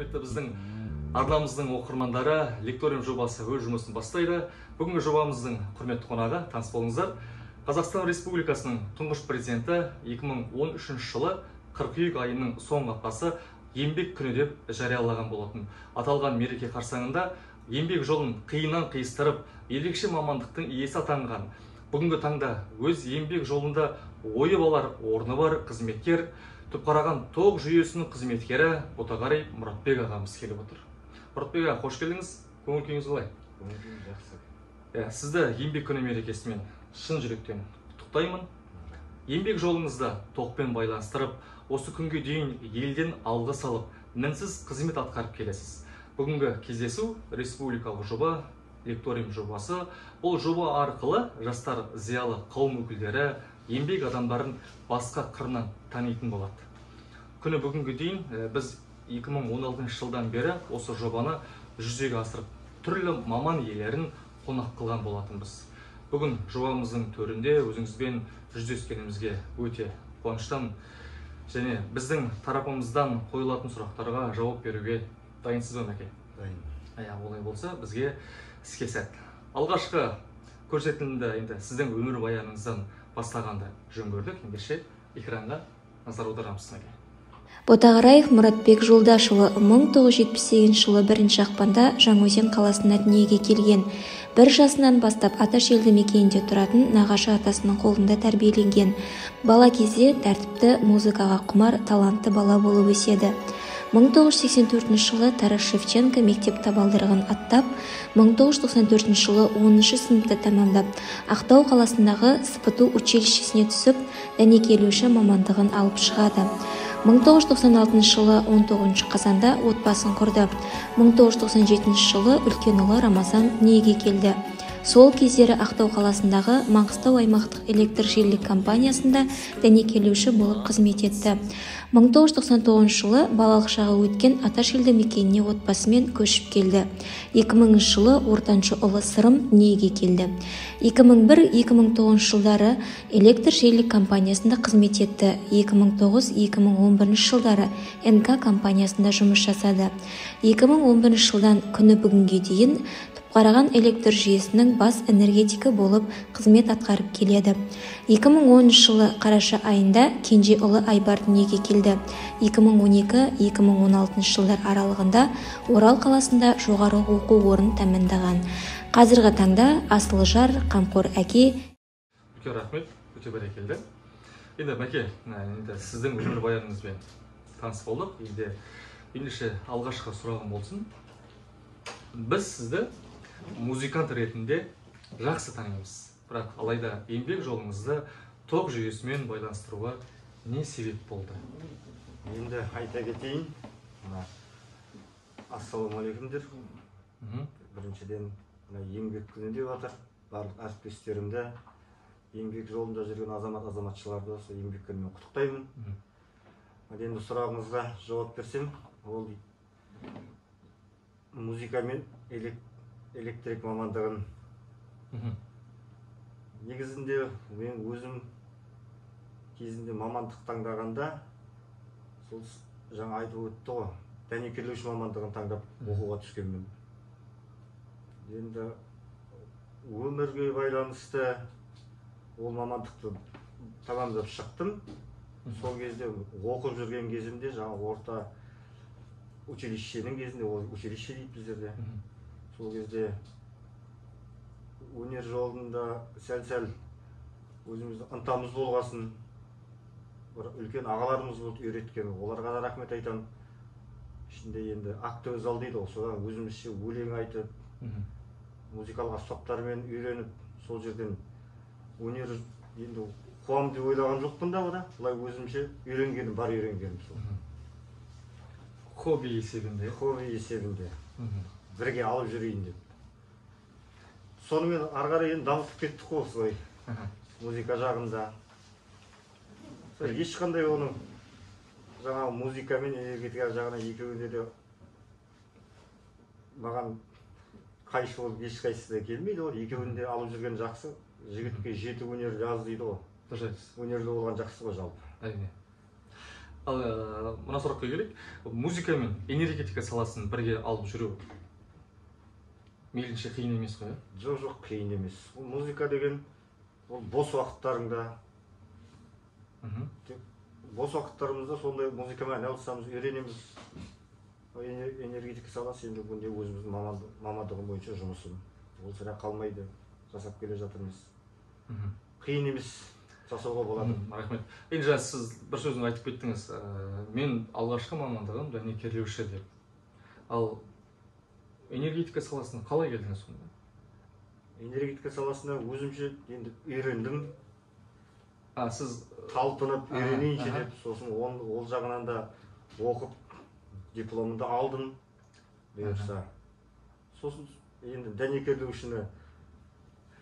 Құрметті біздің арнамыздың оқырмандары, лекториум жобасы өз жұмысын бастайды. Бүгінгі жобамыздың құрметті қонағы, таныс болыңыздар. Қазақстан Республикасының тұңғыш президенті 2013 жылы қыркүйек айының соңғы аптасы еңбек күні деп жариялаған болатын. Аталған мереке қарсаңында еңбек жолын қиыннан қиыстырып, ерекше мамандықтың иесі атанған, бүгінгі таңда өз еңбек жолында ойып алар орны бар қызметкер, Түпқараған тоқ жүйесінің қызметкері Ботағарай Мұратбек ағамыз келіп отыр. Мұратбек аға, қош келдіңіз. Көңіл күйіңіз қалай? Көңіл күйім жақсы. Сізді еңбек күні мерекесімен шын жүректен құттықтаймын. Еңбек жолыңызды тоқпен байланыстырып, осы күнге дейін елден алғыс алып, мінсіз қызмет атқарып келесіз. Бүгінгі кездесу республикалық жоба, лекториум жобасы. Бұл жоба арқылы жастар, зиялы қауым өкілдері еңбек адамдарын басқа қырынан танитын болады. Күні бүгінгі дейін біз 2016 жылдан бері осы жобаны жүзеге асырып, түрлі маман иелерін қонақ қылған болатынбыз. Бүгін жобамыздың төрінде өзіңізбен жүздескенімізге өте қуаныштымын. Және біздің тарапымыздан қойылатын сұрақтарға жауап беруге дайынсыз ба, Мәке? Дайын. Олай болса, бізге іске сәт. Алғашқы көрсетілімді енді сіздің өмірбаяныңыздан бастағанды жөн көрдік. Ендеше экранға назар аударамыз, Мәке. Ботағараев Мұратбек Жолдашұлы 1978 жылы 1 ақпанда Жаңаөзен қаласында дүниеге келген. Бір жасынан бастап Аташ елді мекенінде тұратын нағашы атасының қолында тәрбиеленген. Бала кезде тәртіпті, музыкаға құмар, талантты бала болып өседі. 1984 жылы Тарас Шевченко мектеп табалдырығын аттап, 1994 жылы 10 сыныпты тәмамдап, Ақтау қаласындағы СПТУ училищесіне түсіп, дәнекерлеуші мамандығын алып шығады. 1996 жылы 19 қазанда отбасын құрды. 1997 жылы үлкен ұлы Рамазан дүниеге келді. Сол кездері Ақтау қаласындағы Маңғыстау аймақтық электр желілік компаниясында дәнекерлеуші болып қызмет етті. 1999 жылы балалық шағы өткен Аташ елді мекеніне отбасымен көшіп келді. 2000 жылы ортаншы ұлы Сырым дүниеге келді. 2001-2009 жылдары электр желілік компаниясында қызмет етті. 2009-2011 жылдары НК компаниясында жұмыс жасады. 2011 жылдан күні бүгінге дейін Түпқараған электр жүйесінің бас энергетикі болып қызмет атқарып келеді. 2010 жылы қараша айында кенже ұлы Айбар дүниеге келді. 2012-2016 жылдар аралығында Орал қаласында жоғары оқу орнын тәмамдаған. Қазіргі таңда асыл жар, қамқор әке. Үлкен рахмет, өте бәрекелді. Енді Мәке, енді сіздің өмірбаяныңызбен таныс болдық. Енді ендеше алғашқы сұрағым болсын. Біз сізді музыкант ретінде жақсы танимыз. Бірақ алайда еңбек жолыңызды тоқ жүйесімен байланыстыруға не себеп болды? Енді айта кетейін. Ассалаумағалейкумдер. Біріншіден, еңбек күні деп жатыр. Барлық әріптестерімді, еңбек жолында жүрген азамат-азаматшаларды осы еңбек күнімен құттықтаймын. Енді сұрағыңызға жауап берсем, ол музыка мен электрик мамандығын. Негізінде мен өзім кезінде мамандық таңдағанда, сол жаңа айтып өтті ғой, дәнекерлеуші мамандығын таңдап оқуға түскенмін. Енді өмірге байланысты ол мамандықты тәмамдап шықтым. Сол кезде оқып жүрген кезімде, жаңа орта училищенің кезінде, ол училище дейді біздерде. Сол кезде өнер жолында сәл-сәл өзіміздің ынтамыз болғасын, бір үлкен ағаларымыз болды үйреткен, оларға да рахмет айтамын. Ішінде енді актовый зал дейді ғой, содан өзімізше өлең айтып, музыкалық аспаптармен үйреніп, сол жерден өнер енді қуам деп ойлаған жоқпын да, ода былай өзімше үйренгенім бар, үйренгенім сол. Хобби есебінде. Хобби есебінде. Бірге алып жүрейін деп. Сонымен ары қарай енді дамытып кеттік қой осылай. Музыка жағында. Ешқандай оның жаңағы музыка мен энергетика жағына екеуінде де маған қайшы болып ешқайсысы да келмейді ғой. Екеуін де алып жүрген жақсы. Жігітке жеті өнер аз дейді ғой. Дұрыс. Өнерлі болған жақсы ғой жалпы. Әрине. Ал мына сұраққа келейік. Музыка мен энергетика саласын бірге алып жүру мейлінше қиын емес қой, ә? Жоқ, қиын емес. Ол музыка деген ол бос уақыттарыңда, тек бос уақыттарымызда сондай музыкамен айналысамыз, үйренеміз. Энергетика саласы енді бүгінде өзіміздің мамандығым бойынша жұмысым. Ол сірә қалмайды, жасап келе жатырмыз. Қиын емес, жасауға болады. Рахмет. Енді жаңа сіз бір сөзін айтып кеттіңіз, мен алғашқы мамандығым дәнекерлеуші деп. Ал энергетика саласына қалай келдіңіз сонда? Энергетика саласына өзімше енді үйрендім. Сіз талпынып үйренейінші деп, сосын ол жағынан да оқып дипломымды алдым бұйырса. Сосын енді дәнекерлеушіні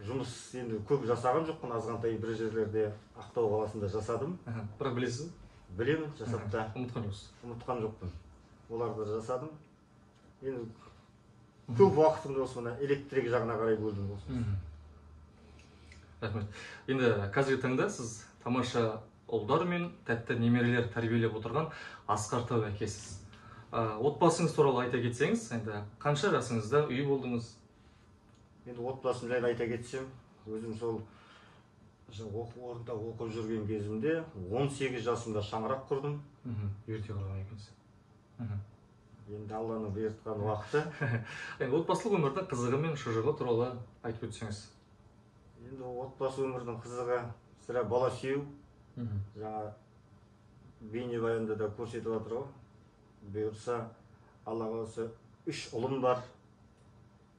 жұмыс енді көп жасаған жоқпын, азғантай бір жерлерде Ақтау қаласында жасадым. Бірақ білесіз? Білемін, жасап та. Ұмытқан жоқсыз? Ұмытқан жоқпын. Оларды жасадым. Енді көп уақытымды осы мына электрик жағына қарай бөлдім осы. Рахмет. Енді қазіргі таңда сіз тамаша ұлдар мен тәтті немерелер тәрбиелеп отырған асқар тау әкесіз. Отбасыңыз туралы айта кетсеңіз, енді қанша жасыңызда үй болдыңыз? Енді отбасым жайлы айта кетсем, өзім сол оқу орнында оқып жүрген кезімде 18 жасымда шаңырақ құрдым. Ерте құрған екенсіз. Енді Алланың бұйыртқан уақыты. Енді отбасылық өмірдің қызығы мен шыжығы туралы айтып өтсеңіз. Енді отбасы өмірдің қызығы сірә бала сүю. Жаңа бейнебаянда да көрсетіп жатыр ғой. Бұйырса, Алла қаласа 3 ұлым бар.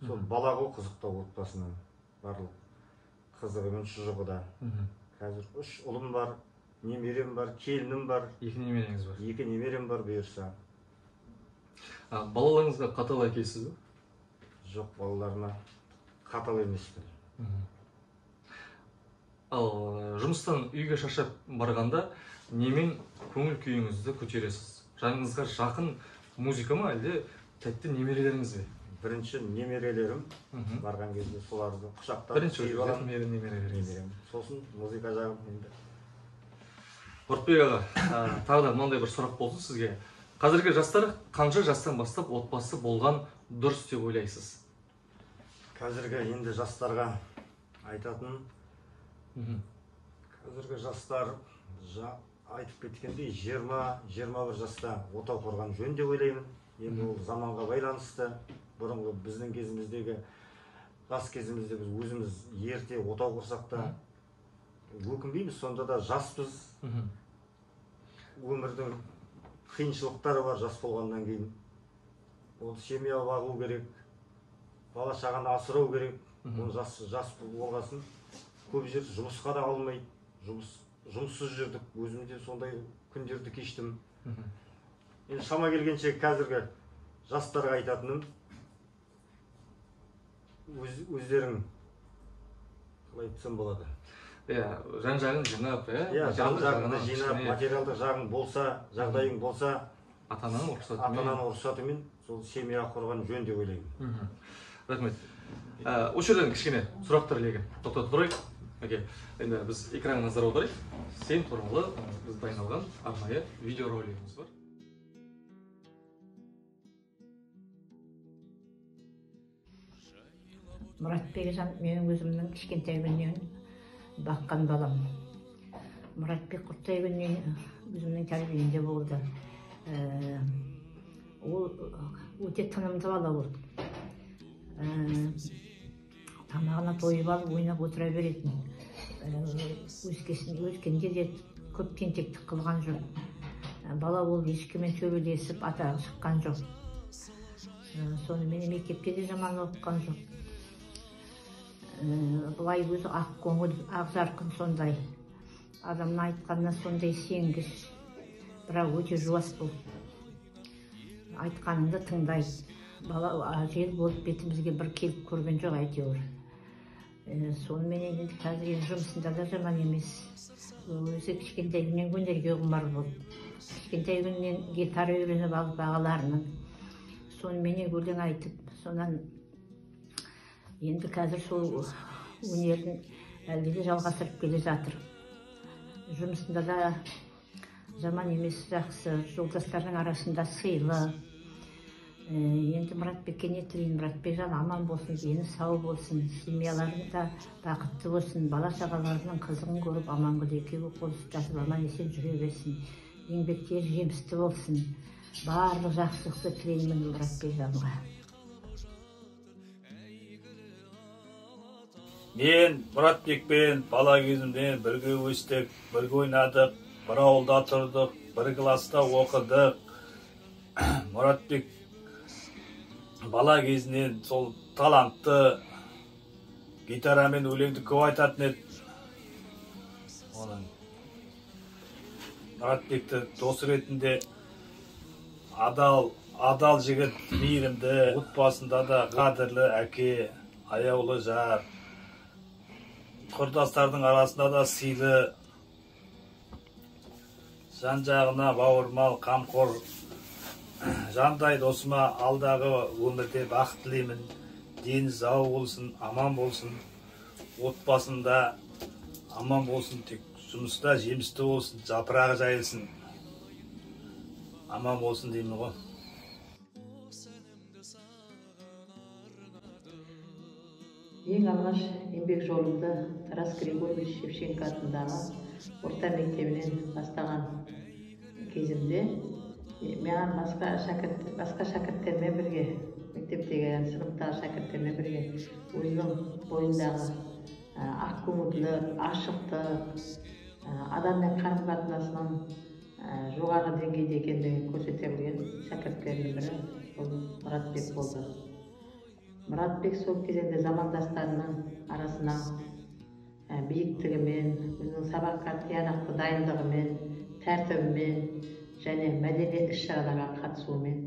Сол бала ғой қызықтау отбасының барлық қызығы мен шыжығы да. Қазір 3 ұлым бар, немерем бар, келінім бар. 2 немереңіз бар? 2 немерем бар бұйырса. Балаларыңызға қатал әкесіз бе? Жоқ, балаларыма қатал емеспін. Ал жұмыстан үйге шаршап барғанда немен көңіл күйіңізді көтересіз? Жаныңызға жақын музыка ма, әлде тәтті немерелеріңіз бе? Бірінші немерелерім барған кезде соларды құшақтап бірінші немерелеріңіз. Сосын музыка жағым енді. Мұратбек аға, тағы да мынандай бір сұрақ болсын сізге. Қазіргі жастар қанша жастан бастап отбасы болған дұрыс деп ойлайсыз? Қазіргі енді жастарға айтатын, қазіргі жастар айтып кеткендей 20-21 жаста отау құрған жөн деп ойлаймын. Енді ол заманға байланысты. Бұрынғы біздің кезіміздегі, жас кезімізде біз өзіміз ерте отау құрсақ та өкінбейміз, сонда да жаспыз. Өмірдің қиыншылықтары бар жас болғаннан кейін. Ол семья бағу керек, бала шағаны асырау керек. Ол жас болғасын көп жер жұмысқа да алмайды. Жұмыссыз жүрдік, өзім де сондай күндерді кештім. Енді шама келгенше қазіргі жастарға айтатыным, өздерің қалай айтсам болады? Иә, жан-жағын жинап, жан-жағын жинап, материалдық жағың болса, жағдайың болса, ата-ананың рұқсатымен сол семья құрған жөн деп ойлаймын. Рахмет. Осы жерден кішкене сұрақтар легі тоқтатып тұрайық. Енді біз экранға назар аударайық. Сен туралы біз дайындалған арнайы видеоролигіміз бар. Мұратбек жан менің өзімнің кішкентай күннен баққан балам. Мұратбек құрттай күннен өзімнің тәрбиемде болды. Ол өте тынымды бала болды. Тамағына тойып алып ойнап отыра беретін. Өскенде де көп тентектік қылған жоқ. Бала болып ешкіммен төбелесіп атағы шыққан жоқ. Сонымен мектепте де жаман оқыған жоқ. Былай өзі ақ көңіл, ақ жарқын сондай. Адамның айтқанына сондай сенгіш, бірақ өте жуас болды. Айтқаныңды тыңдайды. Бала жел болып бетімізге бір келіп көрген жоқ әйтеуір. Сонымен енді қазір енді жұмысында да жаман емес. Өзі кішкентай күннен өнерге құмар болды. Кішкентай күннен гитара үйреніп алып ағаларының. Соныменен өлең айтып, сонан енді қазір сол өнерін әлде де жалғастырып келе жатыр. Жұмысында да Жаман емес, жақсы, жолдастарының арасында сыйлы. Енді Мұратбекке не тілеймін? Мұратбек жан аман болсын, дені сау болсын, семьяларың да бақытты болсын, бала шағаларының қызығын көріп, амангүл екеуі қол ұстасып аман есен жүре берсін, еңбектері жемісті болсын. Барлық жақсылықты тілеймін Мұратбек жанға. Мен Мұратбекпен бала кезімден бірге өстік, бірге ойнадық, бір ауылда тұрдық, бір класста оқыдық. Мұратбек бала кезінен сол талантты, гитарамен өлеңді көп айтатын еді. Оның Мұратбекті дос ретінде адал жігіт, мейірімді, отбасында да қадірлі әке, аяулы жар, құрдастардың арасында да сыйлы, жан-жағына бауырмал, қамқор, жандай досыма алдағы өмірде бақыт тілеймін. Дені сау болсын, аман болсын, отбасында аман болсын, тек жұмыста жемісті болсын, жапырағы жайылсын, аман болсын деймін ғой. Ең алғаш еңбек жолымды Тарас Григорьевич Шевченко атындағы орта мектебінен бастаған кезімде маған басқа шәкірттермен бірге, мектептегі сыныптағы шәкірттермен бірге өзінің бойындағы ақ көңілді, ашықтық, адаммен қарым-қатынасының жоғары деңгейде екендігін көрсете білген шәкірттерінің бірі бұл Мұратбек болды. Мұратбек сол кезеңде замандастарының арасына биіктігімен, өзінің сабаққа тиянақты дайындығымен, тәртібімен және мәдени іс-шараларға қатысуымен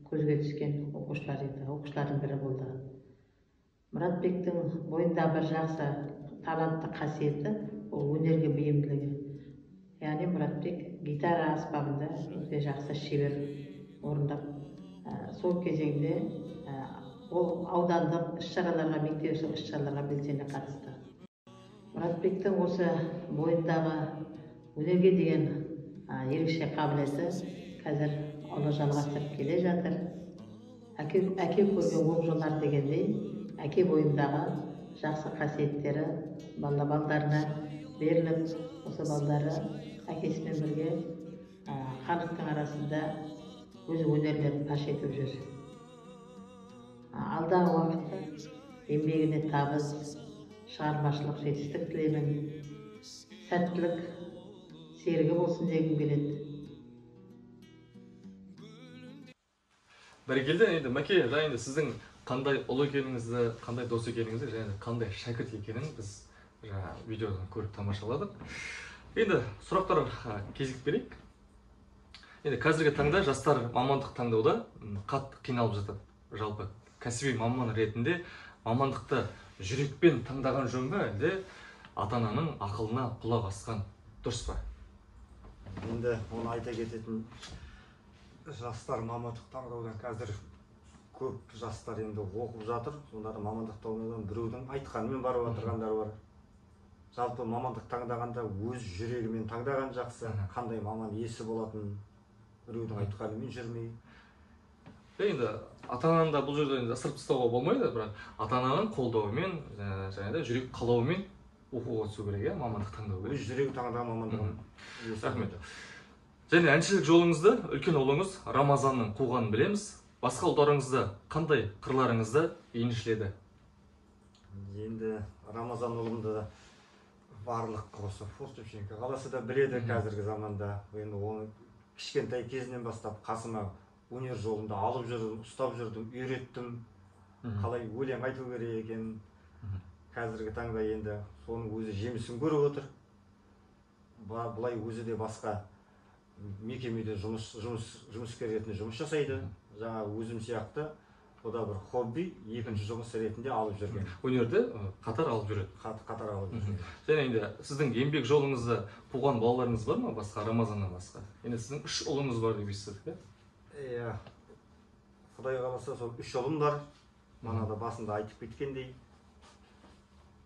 көзге түскен оқушылар еді, оқушылардың бірі болды. Мұратбектің бойында бір жақсы талантты қасиеті ол өнерге бейімділігі. Яғни Мұратбек гитара аспабында өте жақсы шебер орындап, сол кезеңде ол аудандық іс-шараларға, мектепішілік іс-шараларға белсене қатысты. Мұратбектің осы бойындағы өнерге деген ерекше қабілеті қазір ұлы жалғастырып келе жатыр. Әке көрген оң жолдар дегендей, әке бойындағы жақсы қасиеттері балдарына беріліп, осы балдары әкесімен бірге халықтың арасында өз өнерлерін паш етіп жүр. Алдағы уақытта еңбегіне табыс, шығармашылық жетістік тілеймін. Сәттілік серігі болсын дегім келеді. Бәрекелді. Енді Мәке, жаңа енді сіздің қандай ұл екеніңізді, қандай дос екеніңізді және қандай шәкірт екенін біз жаңа видеодан көріп тамашаладық. Енді сұрақтарға кезек берейік. Енді қазіргі таңда жастар мамандық таңдауда қатты қиналып жатады. Жалпы кәсіби маман ретінде мамандықты жүрекпен таңдаған жөн бе, әлде ата-ананың ақылына құлақ асқан дұрыс па? Енді оны айта кететін, жастар мамандық таңдаудан қазір көп жастар енді оқып жатыр, сонда мамандық таңдаудан біреудің айтқанымен барып отырғандар бар. Жалпы мамандық таңдағанда өз жүрегімен таңдаған жақсы, қандай маман иесі болатын біреудің айтқанымен жүрмей. Енді ата-ананы да бұл жерде ысырып тастауға болмайды, бірақ ата-ананың қолдауымен және де жүрек қалауымен оқуға түсу керек, мамандық таңдау керек. Өз жүрегі таңдаған мамандығын. Рахмет. Және әншілік жолыңызды үлкен ұлыңыз Рамазанның қуғанын білеміз. Басқа ұлдарыңызды қандай қырларыңызды еншіледі? Енді Рамазан ұлымды барлық осы Форт Шевченко қаласы да біледі қазіргі заманда. Енді оны кішкентай кезінен бастап қасыма өнер жолында алып жүрдім, ұстап жүрдім, үйреттім. Қалай өлең айту керек екенін. Қазіргі таңда енді соның өзі жемісін көріп отыр. Былай өзі де басқа мекемеде жұмыскер ретінде жұмыс жасайды. Жаңа өзім сияқты, о да бір хобби, екінші жұмыс ретінде алып жүрген. Өнерді қатар алып жүреді. Қатар алып жүрген. Және енді сіздің еңбек жолыңызды қуған балаларыңыз бар ма, басқа Рамазаннан басқа? Енді сіздің 3 ұлыңыз бар деп естідік, иә? Иә. Құдай қаласа сол 3 ұлым бар. Мана да басында айтып кеткендей.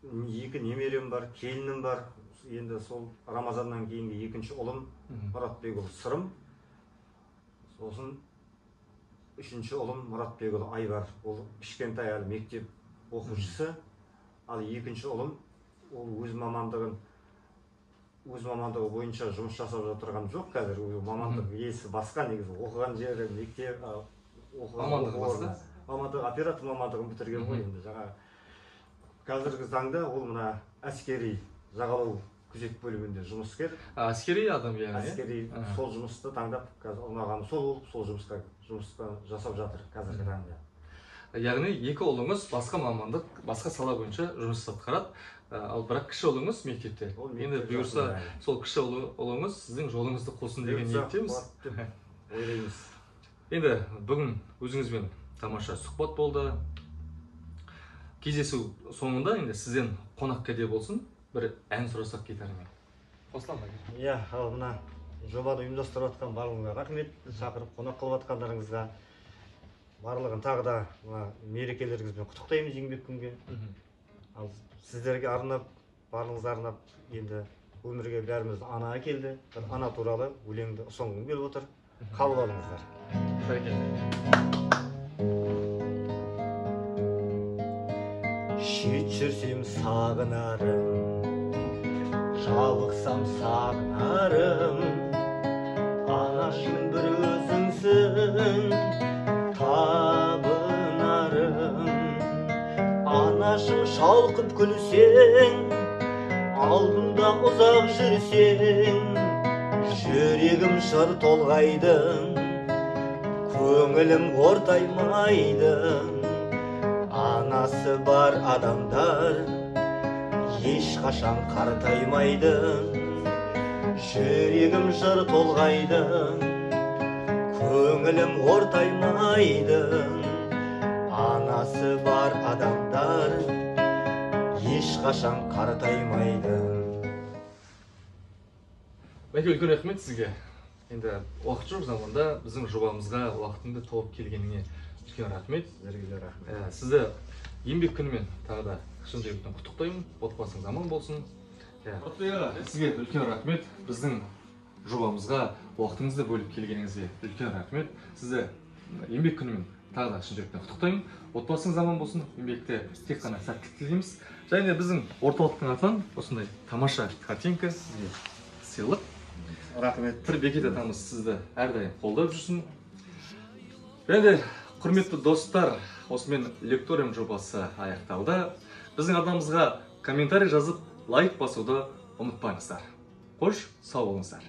2 немерем бар, келінім бар. Енді сол Рамазаннан кейінгі екінші ұлым Мұратбекұлы Сырым. Сосын үшінші ұлым Мұратбекұлы Айбар. Ол кішкентай әлі мектеп оқушысы. Ал екінші ұлым ол өз мамандығы бойынша жұмыс жасап жатырған жоқ қазір. Мамандық иесі басқа негізі. Оқыған жері мектеп, оқыған мамандығы оператор мамандығын бітірген ғой енді жаңа. Қазіргі таңда ол мына әскери жағалау күзет бөлімінде жұмыскер. Әскери адам яғни. Әскери сол жұмысты таңдап қазір ұнағаны сол болып, сол жұмысты жасап жатыр қазіргі таңда. Яғни екі ұлыңыз басқа мамандық, басқа сала бойынша жұмыс атқарады. Ал бірақ кіші ұлыңыз мектепте. Енді бұйырса сол кіші ұлыңыз сіздің жолыңызды қусын деген ниеттеміз. Ойлаймыз. Енді бүгін өзіңізбен тамаша сұхбат болды. Кездесу соңында енді сізден қонақ кәде болсын, бір ән сұрасақ гитарамен. Қосыламын ба? Иә, ал мына жобаны ұйымдастырып жатқан барлығына рахмет, шақырып қонақ қылып жатқандарыңызға. Барлығын тағы да мына мерекелеріңізбен құттықтаймыз еңбек күнге. Ал сіздерге арнап, барлығыңызға арнап енді өмірге бәріміз ана әкелді. Бір ана туралы өлеңді ұсынғым келіп отыр. Қабыл алыңыздар. Бәрекелді. Шет жүрсем сағынарым, жалықсам сағынарым, анашым бір өзіңсің табынарым. Анашым шалқып күлсең, алдымда ұзақ жүрсең, жүрегім жыр толғайды, көңілім ортаймайды. Анасы бар адамдар ешқашан қартаймайды. Жүрегім жыр толғайды, көңілім ортаймайды. Анасы бар адамдар ешқашан қартаймайды. Бәке, үлкен рахмет сізге. Енді уақыт жоқ заманда біздің жобамызға уақытыңды тауып келгеніңе үлкен рахмет. Сіздерге де рахмет. Сізді еңбек күнімен тағы да шын жүректен құттықтаймын. Отбасыңыз аман болсын. Мұратбек аға, сізге үлкен рахмет. Біздің жобамызға уақытыңызды бөліп келгеніңізге үлкен рахмет. Сізді еңбек күнімен тағы да шын жүректен құттықтаймын. Отбасыңыз аман болсын. Еңбекте тек қана сәттілік тілейміз. Және біздің орталықтың атынан осындай тамаша картинка сізге сыйлық. Рахмет. Бір Бекет атамыз сізді әрдайым қолдап жүрсін. Және де құрметті достар, осымен лекториум жобасы аяқталды. Біздің арнамызға комментарий жазып, лайк басуды ұмытпаңыздар. Қош, сау болыңыздар.